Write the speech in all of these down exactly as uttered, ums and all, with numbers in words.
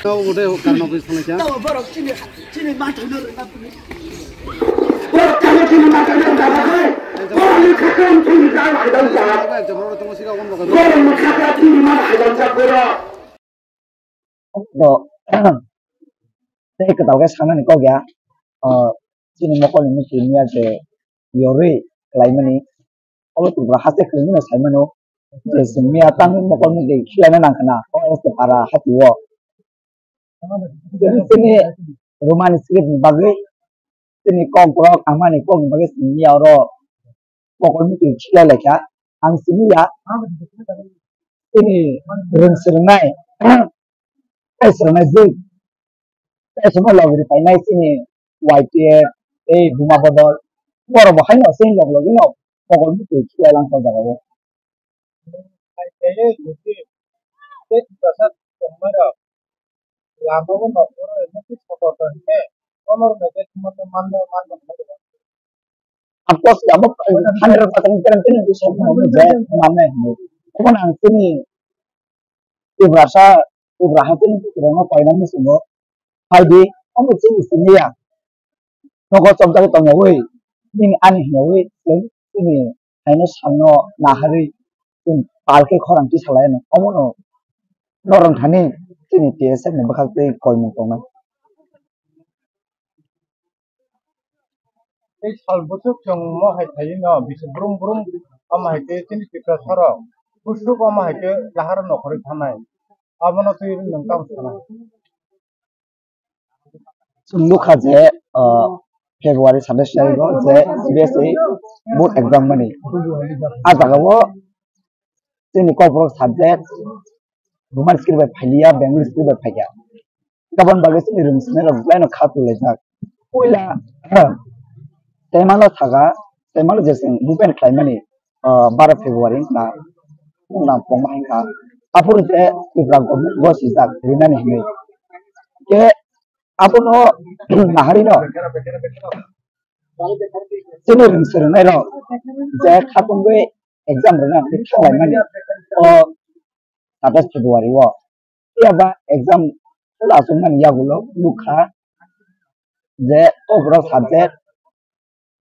Tau ude karma bai salai kha. Tau borok chini, chini ma thangna rwna phuru. Borok chini, chini ma thangna rwna phuru. Borok ni khakam chini jang hai dang sa. Borok ni khakam chini jang hai dang sa. Borok ni khakam chini ma hai dang sa borok. To, tei kwtal khe sanani kok ya. Ah, chini mokol ni muchung ya je yorwi khlaimani. Obo Tripura haste kwrwngno saimano je chwng miya tangwi mokol mukti khilaina nangkhwna o S T para hatio. Chini Roman script ni bagwi chini kokborok amani kokni bagwi chwng miya oro mokol mukti khilai laikha. Ang simi ya chini rwng swrwngnai tei swrwngnai jwi tei swrwngnai logiri painai chini Y T F tei Buma Bodol borok bo haino chini log logino mokol mukti khilai langkha o jaga o. Lama o nokoro notice kotor to hine, honor media thumano manno manno. Of course, amo hundred percent guarantee ni bising thangwi je manai hwnwi. Omo nang chini Tiprasa, Tipra haste ni Tiprano painani simo. Phaidi, omo chini simi ya. Nogo chopjagwi tongyawi, nini ani hwnyawi, chwng chini haino salno naharwi, chwng pal khe khorang tisalai ano. Omono norok thani chini T S F ni bwkhak tei koimung tongnai. Tei sal bwswk chwng mo hai thai no bisi brum brum, omo hai khe chini Tiprasa rok bwswk omo hai khe lahar nokhorwi thanai. Abono twi nwng tamo sanai. Chwng nukha je, ah, February satais tarikh o je C B S E board exam mani. A jaga o chini kokborok subject Roman script bai phailiya, Bengali script bai phaikha. Gabon bagwi chini rwng swrwngnai rok belai no kha tulaijak. Puila, ah, tei mano thaga, tei mano je chwng movement khlaimani, ah, baro February wngkha, wngkha pongma wngkha. Aphuru je Tripura government gosijak rinani hinwi. Khe abono naharino chini rwng swrwngnairok je khatungwi exam rwna thanglaimani o satais February o. Phiya ba exam aswkmani yagulo nukha je kokborok subject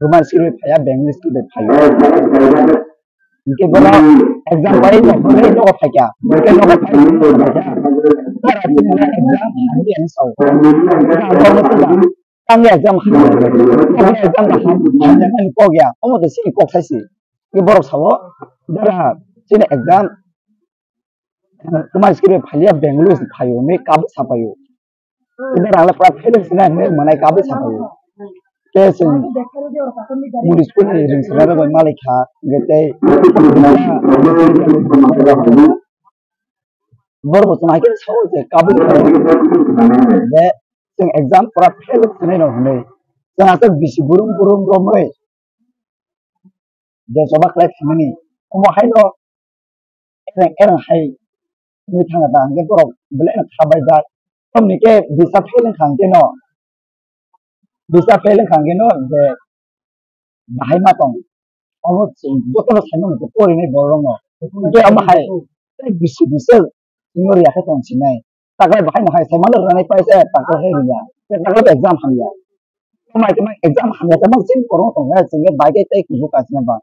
Roman script bai phaiya, Bengali script bai phaiya. Hinkhe bono exam bai nokhorwi nogo phaikha. Hinkhe nogo phaikha. Tara chini exam hamya hinwi sao. Tangwi exam hamya. Tangwi exam hamya hinwi kok ya. Omo to chini kok sai se. Hinkhe borok sao, dara chini exam Roman script bai phaiya, Bengali se phaio hinwi kabo sapaio. Ida rang le pura fail wngsinai hinwi manai kabo sapaio. Tei chwng muni school ni rwng swrwng rok bai malai kha, hwnkhe tei borok bo chwng hai khe sao je kabo sapaio. Je chwng exam pura fail wngsinai rok hinwi. Chwng aswk bisi burum burum romwi je choba khlai phaimani. Omo haino ereng ereng hai wngwi thangkha ta, hwnkhe borok belai no kha baijak. Tamni khe bisa fail wngkha hwnkhe no, bisa fail wngkha hwnkhe no je bahai ma tong. Omo chwng jotono sai mano je porinai borok rokno. Hwnkhe omo hai tei bisi bisi chwngno riya khe tong sinai. Takhai bahai no hai sai mano rwnai paisa takhai hai riya. Tei takhai exam hamya. Tamo hai tamo exam hamya tamo chini borok tong khe chwng khe bai khe tei kuchuk kaisa ba.